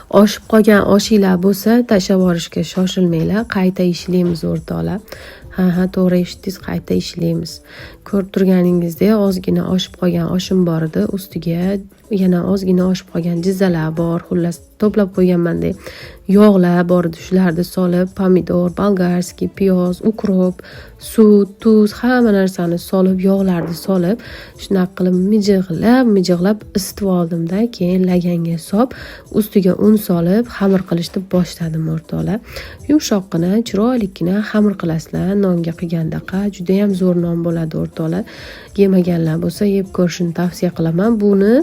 Oshib qolgan oshinglar bo'lsa, tashlab yuborishga shoshilmanglar, qayta ishlaymiz, o'rtoqlar. Ha, to'g'ri eshitdingiz, qayta ishlaymiz. Ko'rib turganingizdek, ozgina oshib qolgan oshim bor edi, ustiga yana ozgina oshib qolgan jizzalar bor, xullas, to'plab qo'yganmanda. Yog'lar bor edi, shularni solib, pomidor, болгарский, piyoz, укроп, sut, tuz, hamma narsani solib, yog'larni solib, shunaqa qilib mijig'lab mijig'lab isitib oldimda, keyin laganga solib, ustiga un solib, xamir qilishni boshladim, o'rtoqlar. Yumshoqqina, chiroylikkina xamir qilasizlar, nonga qilgandaqa judayam zo'r non bo'ladi, o'rtoqlar. Yemaganlar bo'lsa, yeb ko'rishini tavsiya qilaman. Buni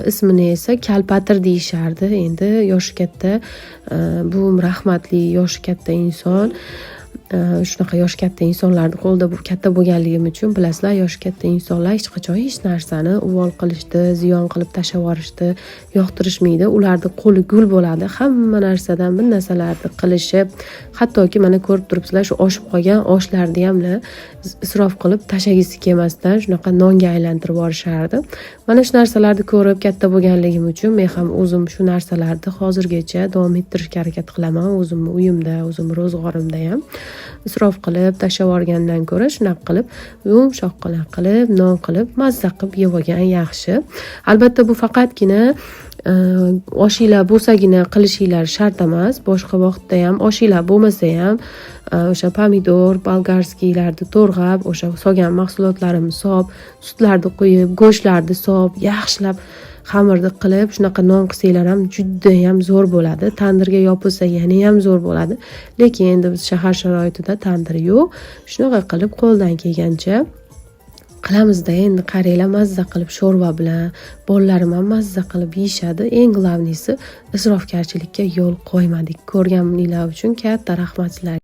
ismini esa kalpatir deyishardi. Endi yoshi katta, buvim rahmatli, yoshi katta inson. Shunaqa yoshi katta insonlarni qo'lida katta bo'lganligim uchun, bilasizlar, yoshi katta insonlar hech qachon hech narsani uvol qilishni, ziyon qilib tashlab yuborishni yoqtirishmaydi. Ularni qo'li gul bo'ladi, hamma narsadan bir narsalarni qilishib, hattoki mana ko'rib turibsizlar, shu oshib qolgan oshlarni ham isrof qilib tashlagisi kelmasdan shunaqa nonga aylantirib yuborishardi. Mana shu narsalarni ko'rib katta bo'lganligim uchun men ham o'zim shu narsalarni hozirgacha davom ettirishga harakat qilaman o'zimni uyimda, o'zimni ro'zg'orimda ham. Isrof qilib tashlab yuborgandan ko'ra shunaqa qilib yumshoqqina qilib non qilib, mazza qilib yeb olgan yaxshi. Albatta, bu faqatgina oshinglar bo'lsagina qilishinglar shart emas. Boshqa vaqtda ham, oshinglar bo'lmasa ham, o'sha pomidor, болгарский larni to'g'rab, o'sha solgan mahsulotlarimni solib, sutlarni quyib, go'shtlarni solib, yaxshilab xamirni qilib, shunaqa non qilsanglar ham judayam zo'r bo'ladi. Tandirga yopilsa, yanayam zo'r bo'ladi. Lekin endi biz shahar sharoitida tandir yo'q, shunaqa qilib qo'ldan kelgancha qilamizda. Endi qaranglar, mazza qilib sho'rva bilan bolalarim ham mazza qilib yeyishadi. Eng главный si, isrofgarchilikka yo'l qo'ymadik. Ko'rganinglar uchun katta rahmat sizlarga.